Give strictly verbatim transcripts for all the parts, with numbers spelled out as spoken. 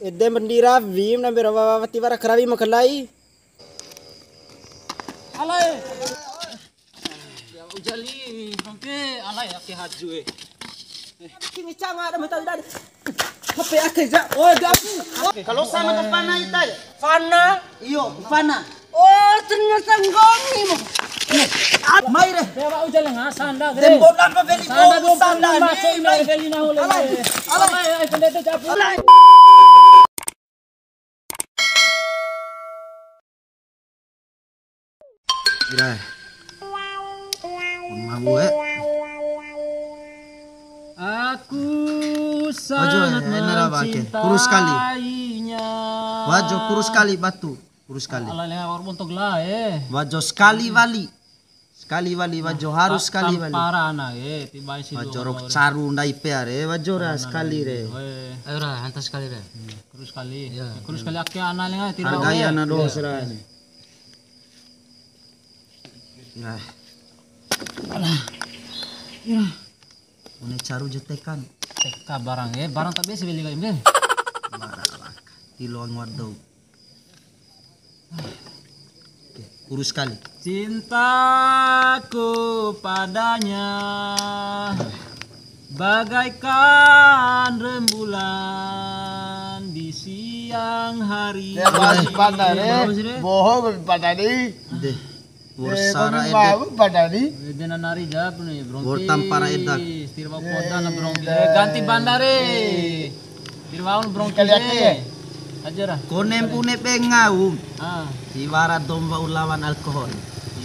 Ede mendira vim na bero wawa wati wara karawi makalai. Alai. Ya ujali bangke alai ake haju e. Kini canga ada mata udah. Hape ake ja. Oh, dia. Kalau sama ke fana ita ya? Fana. Iyo, fana. Oh, ternyata nggomi mu. Mai re. Dewa ujali ngasanda. Dembo napa beli sanda bau dua puluh lima sanda ni? Soi mai beli nahu le. Alai. Alai. Alai, ai pendeta capu. Alai. Ira. Mau, eh. Aku sangat mencintainya. Wajo, eh, nara bake. Kurus kali. Wajo, kurus kali batu. Kurus kali. Ala lenga wa'ur bontok la, eh. Wajo sekali wali. Sekali wali, wajo harus sekali wali. Tampara ana, eh, tiba isi. Wajo rok caru ndai pea re, wajo ra sekali re. Ayo ra, hanta sekali re. Kurus kali. Iya. Kurus kali ake ana lenga, tidak. Hargai ana doho sera ni. Nah. Alah. Ya. Une caru jetekan. Teka barang, eh, barang tak biasa beli kayak ini. Barang. Tiloan wadau. Oke, kurus kali. Cintaku padanya bagaikan rembulan di siang hari. Ya, bagus, pandai, eh. Bagus, deh. Bohong, pandai, deh. Deh. Wor sara ede. Ede nanari jawab ni, Bro. Wor tampara edak. Tirwa poda na, Bro. Eh, ganti bandare. Tirwaun, Bro. Kali aku ya? Aja ra. Kone mpune pengau. Ah. Tiwara domba ulawan alkohol.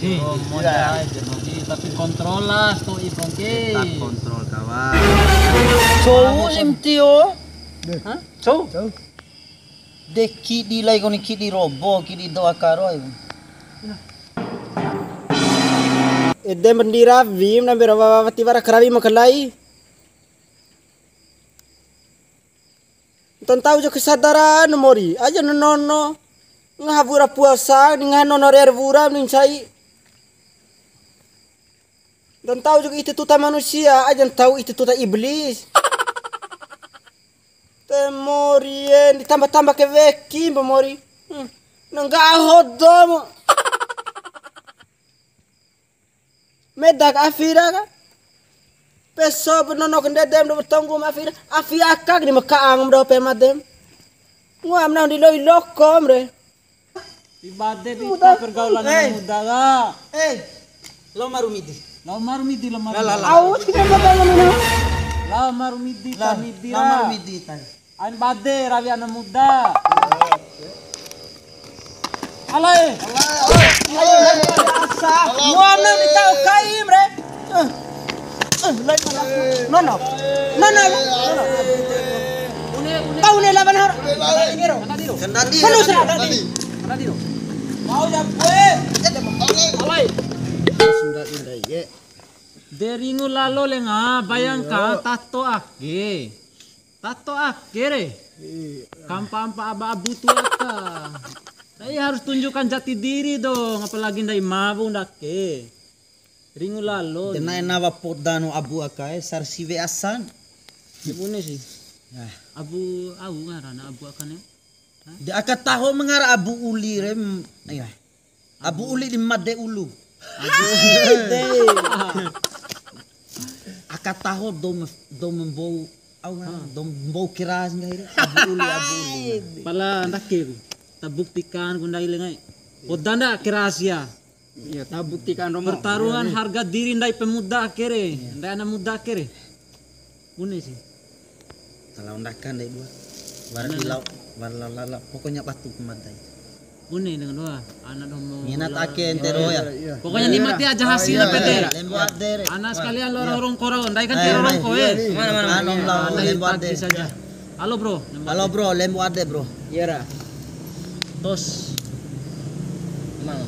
Yo, modal aja, Bro. Tapi kontrol lah, stoi, Bro. Tetap kontrol, kawan. Cou sim tio. Hah? Cou? Cou. De kidi lai koni kidi robo, kidi doa karo ai. Ede mendira vim na bero wawa wati wara karawi makalai. Ntau jo kesadaran mori, aja nono. Ngaha wura puasa, ni ngaha nono rer wura ni ncai. Ntau jo ite tuta manusia, aja ntau ite tuta iblis. Te mori e, ditambah-tambah ke weki mbo mori. Hmm. Nengga ahodo mo. Meda ka afira ka. Peso benono kendedem do bertonggu ma afira. Afi akak di mekaang do pemadem. Nguam nang di loi lokom re. Di bade di pergaulan anak muda ka. Eh, lo maru midi. Lo maru midi, lo maru midi. Au, tidak ada yang mana. Lo maru midi, ta midi. Lo maru midi, ta. Ain bade rawi anak muda. Alai. Alai. Muana ni tau kaim re. Eh, lain mana? Nono. Nono. Nono. Kau ni lawan har. Kendali. Kendali. Mau ya gue. Alai. Sudah indah ye. De ringu lalo lenga, bayangkan tato ake. Tato ake re. Kampa-ampa aba abu tu aka. Ndai harus tunjukkan jati diri dong, apalagi ndai mawu ndake. Ringu lalo. Tena ena wa poda no abu aka e, sar siwe asan. Bune sih. Abu au ngarana abu aka ne. De aka taho mengara abu uli re. Iya. Abu uli di made ulu. Abu uli de. Aka taho dou me-, dou membou, au ngarana, dou membou keras nggahi re. Abu uli, abu uli. Pala ndake ku. Ta buktikan ku ndai lenga e. Poda nda keras ya. Iya, ta buktikan romo. Pertaruhan harga diri ndai pemuda ake re. Iya. Ndai anak muda ake re. Bune sih. Kalau ndakan dai dua. Wara ilau, wara lala, pokoknya batu pemadai. Bune dengan dua. Anak domo. Minat ake entero ya. Pokoknya nikmati aja hasilnya, P T. Lembo ade re. Anak sekalian lo rongko ro, ndai kan tero rongko e. Mana, mana, mana? Anu, lembo ade saja. Halo, Bro. Halo, Bro. Lembo ade, Bro. Iya ra. Tos. Emang.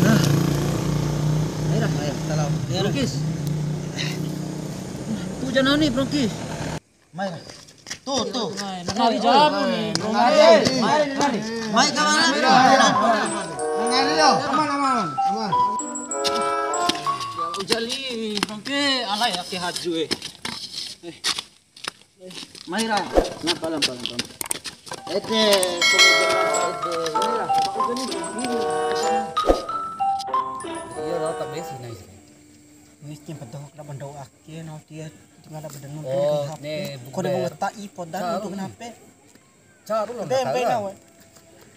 Nah. Ayo ra. Ayo, salam. Iya ra. Brokis. Tuh, jangan nih, Brokis. Mai ra. Tuh, tuh. Mai, nari jamu nih, Bro. Mai, mai. Mai ke mana? Nari yo. Aman, aman, aman. Ujali, Brokis, alai ake haju e. Mai ra. Nah, palan, palan, palan. Ede, ede, ede. Mai ra. Iya, lo tak besi, nice. Wis, tim pedok, dak bendau ake, no, dia tinggal dak bendau nonton. Oh, ke H P. Ne, kau dah bukber. Mau tak iPhone dan. Caru. Untuk kenapa? Caru lo. Be, be, nahu.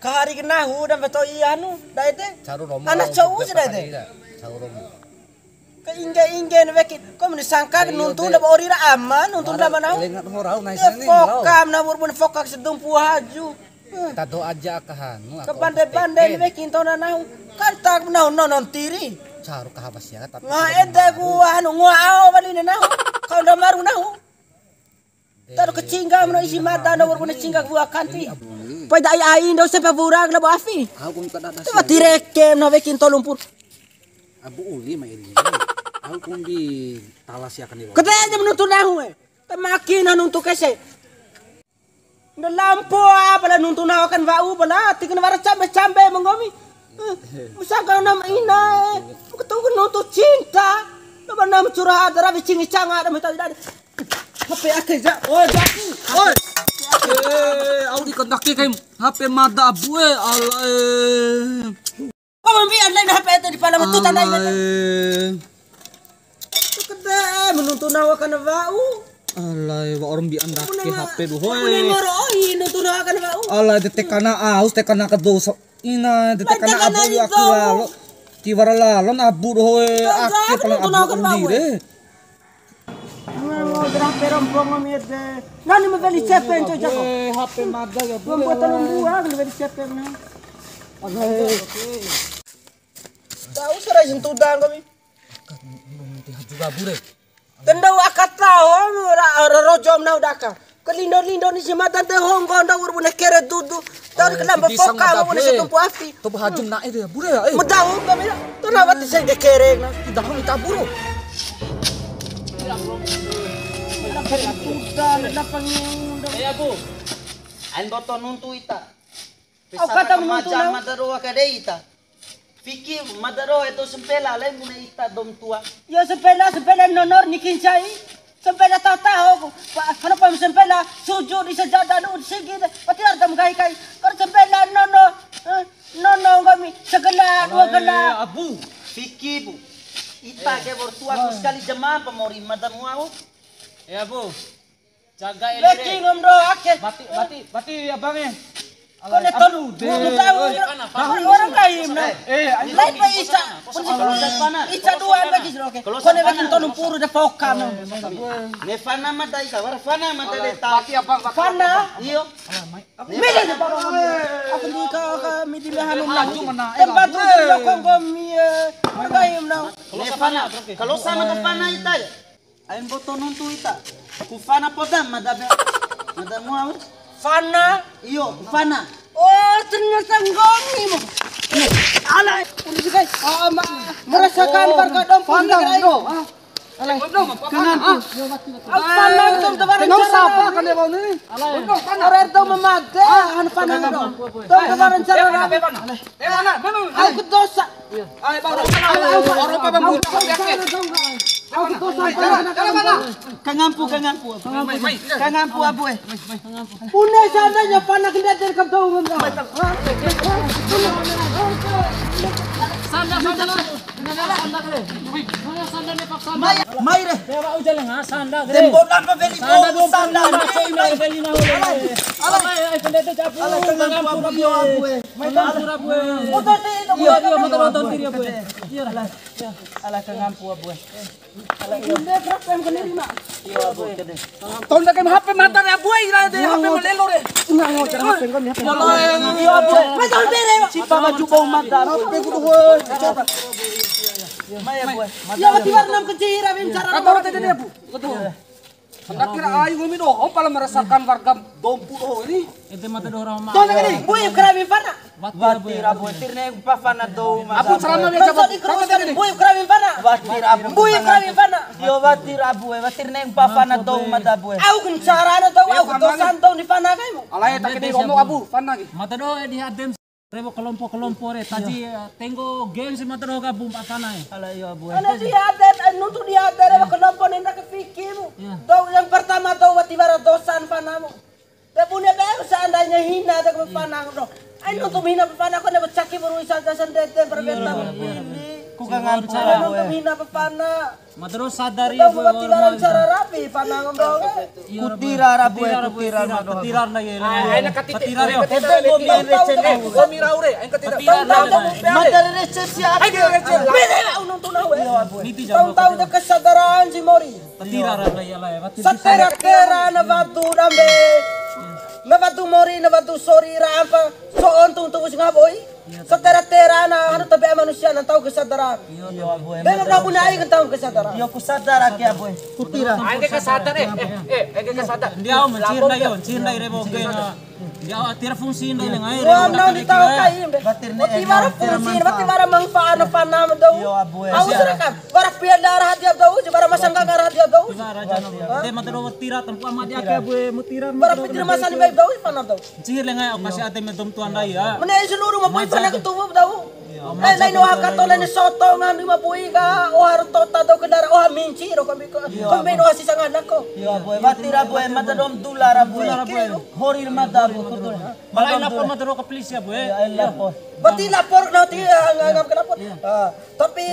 Ka hari ke nahu dan beto iya anu, dai te. Caru romo. Anak cowok sih dai te. Caru romo. Ke ingge-ingge ni weki. Kau meni sangka. Iya, nuntu be. Dah ori ra ama, nuntu dah mana. Lengat horau, nice. Eh, ni, pokam, na burbun fokak sedung puhaju. Tado aja aka hanu, aka. Kebande-bande ni weki ntona nahu. Kan tak nahu nonon tiri. Caru kahabas ya, tapi. Nga ede gua anu, ngua ao bali ni nahu. Kau nda maru nahu. Taru kacingga mena isi mada, nomor puna cingga gua kanti. Pai dai ai ndo sepa burang na bafi. Au kum kada dasi. Tiba tireke na wekin tolumpur. Abu uli ma iri. Au kum di talasi akan di. Kete aja menuntut nahu, eh. Temaki na nuntu kese. Nda lampo apa la nuntu nahu akan wa'u bala, tiken wara cambe-cambe menggomi. Eh, musaka nama ina, eh. Ketemu nuntu cinta. Nama nama curhat, rabi cingi canga, ada minta tidak. H P ake ja. Oi, jaku. Oi. Eh, au di kandake kaim. H P mada abu e, alae. Kau mambi online H P itu di pala metu tanda ini. Alae. Kede menuntut nawa kana wa'u. Alae, wa orang bi andake H P du hoe. Mune ngoro oi nuntu nawa kana wa'u. Alae, de tekana aus, tekana kedo. Ina, de tekana abu aku lalo. Tiwara lalo na abu du hoe. Ake pala abu ndire. Nani ma weli cepe nco jago. Eh, H P mada ya, Bu. Dua tolu mbua kan weli cepe na. Tahu sura sentudan kami. Juga, Bu, re. Tendau akata ho, ra, ra, rojom na udaka. Kelindo-lindo ni si mada te honggo nda ur bune kere dudu. Tahu kena befoka bune setumpu afi. Toba hajum nae de, bure ya, eh. Medau kami. Tona wati sengke kere na. Tidak kami taburu. Eh, Abu. Ain boto nuntu ita. Au kata nuntu. Mada roa kade ita. Fiki mada roa eto sempela lai mune ita dom tua. Yo sempela, sempela nonor ni kincai. Sempela taho-taho ku. Pa, hana pa sempela sujud di sajada du sigi de. Pati arta mengkai-kai. Kar sempela nono. Eh, nono kami segela dua gela. Abu. Fiki, Bu. Ita ke bortua ku sekali jemaah pemori mada muau. Ya, Bu. Jaga ele. Leki ngom do ake. Bati, bati, bati abang e. Kone tolu, dua tahu. Orang lain na. Eh, lain pa isa. Isa dua lagi sih, oke. Kone lagi tolu puru de pokam. Ne fana mada isa, wara fana mada de ta. Bati abang, bati. Fana. Iyo. Mede de bang. Aku di ka, ka midi mehanu. Tempat tu lo konggo mie. Orang lain na. Ne fana. Kalau sama ke fana ita ya. Ain boto nuntu ita. Ku fana poda mada be. Mada muau. Fana. Iyo, ku fana. Oh, ternyata nggomi mu. Alai, udah sih, guys. Ah, ma-, merasakan warga dong fana, bro. Alai. Kenapa? Aku fana itu tebaran. Kenapa cara sapa kan dia bau ni? Alai. Orang itu memade, ah, anu fana itu. Tuh tebaran cara. Alai. Aku dosa. Ayo, Bang, orang apa, Bang? Kangampu, kangampu. Kangampu, Abu, eh. Pune sana ya, panak ndak ada kantong, Bang. Sanda, sanda, sanda. Sanda, sanda, sanda. Mai re. Dewa ujalan, ah, sanda, gede. Tembo lampa beli. Sanda, bau, sanda. Sanda, beli, nah, alai. Alai, alai, pendeta japu. Alai, kangampu, Abu, eh. Mai tau sura bue. Motor ti itu. Iya, iya, motor, motor tiri ya bue. Iya lah. Ala kangampu bue. Ala iya. Tonda ke H P mada ya bue, ira de H P malelo re. Enggak mau cara H P kan ya. Iya bue. Mai tau bere. Cipa baju bau mada. H P kudu bue. Coba. Mai ya bue. Ya tiba enam kecil ira bicara. Kata orang tadi ya bu. Betul. Anda kira ayu nggomi doho pala merasakan warga Dompu doho ini. Ede mata doho rama. Tona gini, bui kerabi fana. Wati rabu, tirne pa fana dou mada. Aku ceramah dia. Coba, coba tadi. Bui kerabi fana. Wati rabu. Bui kerabi fana. Yo wati rabu, eh, watirne pa fana dou mada bue. Au kencarana dou, au dosan dou ni fana kaimu. Alai tak ini ngomong abu, fana lagi. Mata doho di adem. Rewo kelompok-kelompok re, taji, eh, tenggo game si mata doho gabung pa fana e. Ala iyo, abu. Ala dia ada, eh, nuntu dia ada rewo kelompok nenda ke fikimu. Iya. Dou yang per Namu. Be bune be seandainya hina de ke pana do. Ai nuntu hina pana ko ne becaki baru isa ja sendete perbeta. Ku ka ngantu. Nuntu hina pana. Madro sadari. Tahu berarti barang cara rapi pana ngomong. Kutira rabu, kutira rabu, kutira rabu. Kutira na ye. Aina katira. Kutira yo. Ente gomi receh. Gomi raure, aina katira. Madar receh siap. Aina receh. Beda lah untung tahu. Tahu tahu de kesadaran si Mori. Tira ra lai ala ya. Satera tera na wadu dambe. Na wadu mori, na wadu sori ra apa? So untung tu sing ngaboi. Satera tera na anu tabe manusia na tahu kesadaran. Iya, Abu. Bela udah punya aing tahu kesadaran. Iya, ku sadar ake, Abu. Kutira. Aing ke sadar, eh, eh, eh, aing ke sadar. Dia mencir na yo, mencir na ire boge na. Ya, tira fungsi ndai lenga ire. Wah, nang di tahu kai. Wati wara fungsi, wati wara manfaat na pana ma dou. Iya, Abu. Au serakan. Wara pia darah dia dou, wara masang gagar dia dou. Wara jana. Te mata do tira tempu ama dia ke Abu, mutiran. Wara pitira masa ni baik dou, pana dou. Cihir lenga, au kasi ade me dom tuan dai ya. Mene seluruh ma pui pana ketubu dou. Lain, lain oha kato, lain soto ngani ma pui ka, oha tota dou kendara, oha minci ro kombi ko. Kombi oha sisa ngana ko. Iya, Abu. Wati ra, Abu, mata dom dula ra, Abu. Dula ra, Abu. Hori mata, Abu, kutul. Malain lapor mata ro ke polisi, Abu, eh. Iya, lapor. Berarti lapor nanti ya, nggak, nggak lapor. Ah, tapi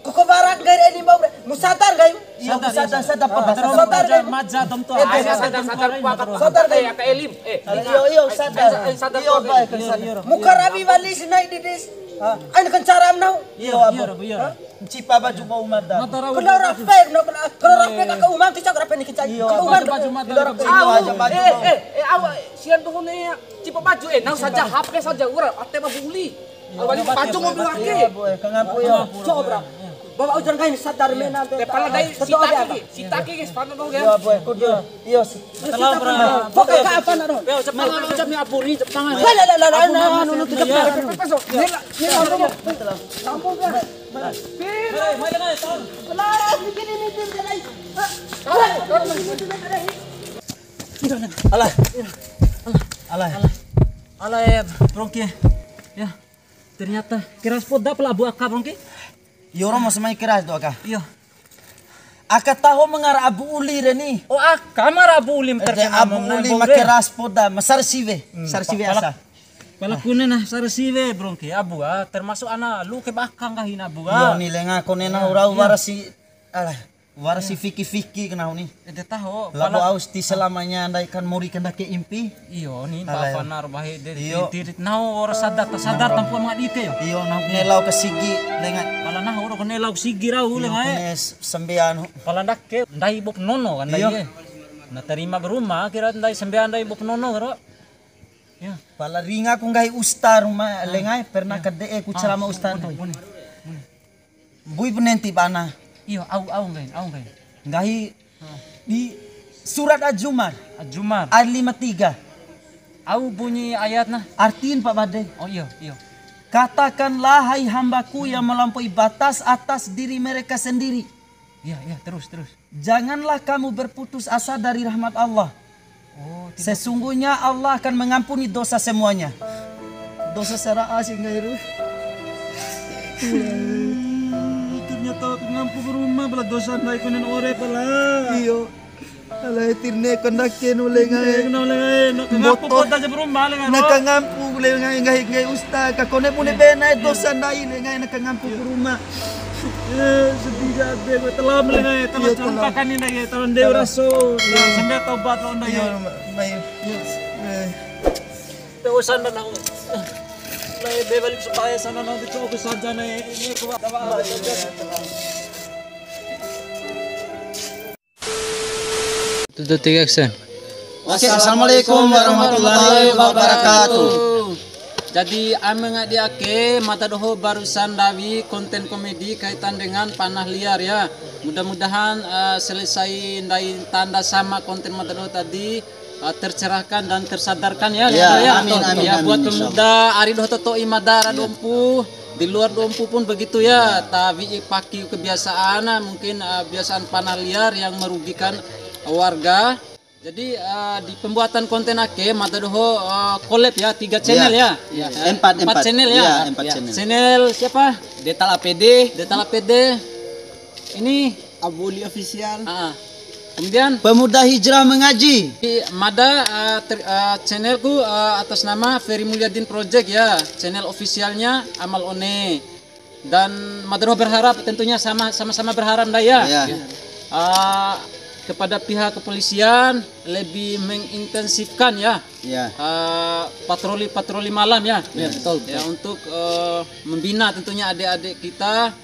koko barak nggak ada ini mau, bre. Musadar nggak? Iya, sadar, sadar, sadar, sadar. Sadar, maja, maja, dom tu. Eh, sadar, sadar, kuat, sadar, sadar, ya, ke elim. Eh, iya, iya, sadar. Eh, sadar, iya, kuat, baik, sadar. Muka rabi wali sinai didis. Ah, ain kencaram nau. Iya, iya, iya. Cipa baju bau mata. Kena rape, kena, kena rape ka umang, cicak rape ni kicak. Iya, ka umang. Baju mata. Kena rape. Aja baju. Eh, eh, eh, awa, sian tuh ne ya. Cipa baju, eh, nang saja H P saja, ura, ate mah buli. Awali baju mau dua ke. Iya, Abu, eh, kangampu ya. Sobra. Bawa ujar kain sadar mena. Te pala dai sitaki, sitaki guys, pala dong ya. Iya, Abu, eh, kudu. Iya, sih. Pokoknya apa nak dong? Yo, cepat, cepat, cepat, ni Abu ni, cepat tangan. Lah, lah, lah, lah, lah, anu, anu, tutup. Nela, nela, nela. Tampung kan? Alah. Alah. Alah, ya, Brongki. Ya, ternyata keras poda pala Abu aka, Brongki. Iyo, romo semai keras do aka. Iyo. Aka taho mangara Abu Uli re ni. Oh, aka mangara Abu Uli. Ede terkenal Abu Uli ma keras poda, ma sara siwe. Hmm, sara siwe asa. Pala kune na sara siwe, Brongki, Abu, ah, termasuk ana lu ke bakang kahin Abu, ah. Iyo, ni lenga kone na urau wara si, alah, wara si fiki-fiki ke nahu ni. Ede taho. Labo pala au si selamanya ndai kan mori ke ndake impi. Iyo, ni bafanar bahe de. Iyo. Tirit nahu ora sadar, sadar tampu'u ma dite yo. Iyo, nahu kone lao ke sigi lenga. Pala nahu ora kone lao ke sigi rau lenga, eh. Kone s-, sembean. Pala ndake ndai bop nono kan ndai, eh. Na terima ba ruma, kira ndai sembean ndai bop nono ro. Ya. Pala ringa ku nggahi usta ruma lenga, eh, pernah kade'e ku ceramah usta. Bune, bune, bune. Mbui pu nenti bana. Iyo, au, au nggahi, au nggahi. Nggahi di surat Az-Zumar. Az-Zumar. Ayat lima tiga. Au bunyi ayatna. Artin pa bade. Oh, iyo, iyo. Katakanlah, hai hambaku yang melampaui batas atas diri mereka sendiri. Iya, iya, terus, terus. Janganlah kamu berputus asa dari rahmat Allah. Oh, tidak. Sesungguhnya Allah akan mengampuni dosa semuanya. Dosa sara'a si nggahi ru. Ternyata ngampu ba ruma pala dosa ndai konen ore pala. Iyo. Alai tirne kandake no lenga e. No lenga e, no kangampu poda ja ba ruma lenga e. Na kangampu lenga e, nggahi, nggahi usta, ka kone bune bena e dosa ndai lenga e, na kangampu ba ruma. Eh, sedih ja ade, gue telam lenga e, telam. Iyo, telam. Kakak ni ndai e, telam deu raso. Iyo. Sende tobat lo ndai e. Iyo, mai. Iyo. Eh. Te usan dan aku. Lai be balik supaya sana nanti cowok ke saja nih. Ini aku bawa. Tutu, tiga, action. Oke, assalamualaikum warahmatullahi wabarakatuh. Jadi, ame ngadi ake, mada doho barusan ndawi konten komedi kaitan dengan panah liar ya. Mudah-mudahan, eh, selesai ndai tanda sama konten mada doho tadi, eh, tercerahkan dan tersadarkan ya, ya, amin, amin, ya, amin, buat pemuda, ari doho toto'i mada ra dompu. Di luar dompu pun begitu ya, ta wi'i paki kebiasaan, mungkin, eh, kebiasaan panah liar yang merugikan warga. Jadi, eh, di pembuatan konten ake, mada doho, eh, collab ya, tiga channel ya. Ya. Ya, empat, empat channel ya. Ya, empat channel. Channel siapa? Detal A P D. Detal A P D. Ini Abuli Official. Ah. Kemudian Pemuda Hijrah Mengaji. Di mada, eh, ter- eh, channelku, eh, atas nama Ferry Mulyadin Project, ya, channel officialnya Amal One. Dan Madroh berharap, tentunya sama sama-sama berharap, Nda, ya. Ya. Eh, kepada pihak kepolisian lebih mengintensifkan, ya, ya, eh, patroli-patroli malam, ya. Ya, betul, ya, betul. Untuk, eh, membina tentunya adik-adik kita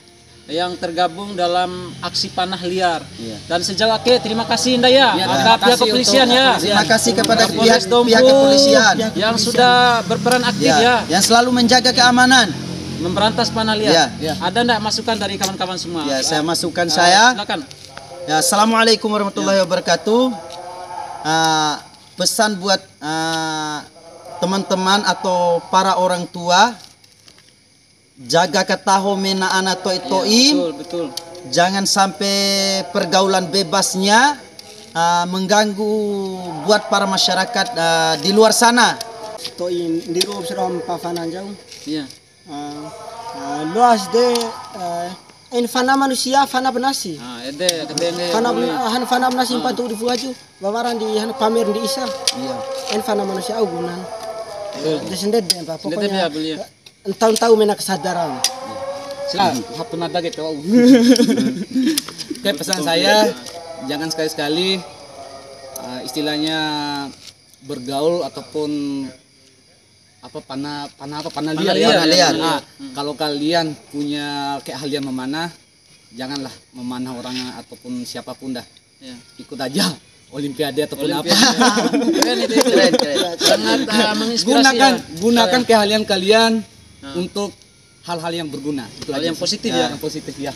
yang tergabung dalam aksi panah liar. Iya. Dan sejauh ake, terima kasih, Nda, ya, ya, maka terima pihak kasih kepolisian, untuk ya, terima kasih kepada Kapolres pihak, Dompu pihak kepolisian yang sudah berperan aktif, ya, ya, yang selalu menjaga keamanan, memberantas panah liar. Ya. Ya. Ada ndak masukan dari kawan-kawan semua? Ya, saya masukan, eh, saya. Silakan. Ya, assalamualaikum warahmatullahi, ya, wabarakatuh. Ah, pesan buat, ah, teman-teman atau para orang tua, jaga kataho mena ana to'i-to'i. Iya, betul, betul. Jangan sampai pergaulan bebasnya, ah, mengganggu buat para masyarakat, ah, di luar sana. To'i ndiru sura mpa fana jau. Iya. Ah, ah, loas de, eh, en fana manusia, fana benasi. Ah, ede, ede, ede. Fana ben-, han fana benasi, ah, mpa tu di fuaju. Bawaran di han pamer di isa. Iya. En fana manusia au gunan. Betul. Itu sendiri deh, Pak. Sendiri pokoknya dia beli, ya. Entau-entau mena kesadaran. Sila, hap tenaga gitu. Oke, pesan saya, jangan sekali-sekali, eh, istilahnya bergaul ataupun apa, panah, panah apa, panah liar, ya? Panah liar. Nah, kalau kalian punya keahlian memanah, janganlah memanah orang ataupun siapapun dah. Ya. Ikut aja olimpiade ataupun apa. Olimpiade. Keren itu, itu. Keren, keren. Sangat, uh, menginspirasi, gunakan, ya, gunakan keahlian kalian, nah, untuk hal-hal yang berguna. Itu aja sih. Hal yang positif, ya. Yang positif, ya.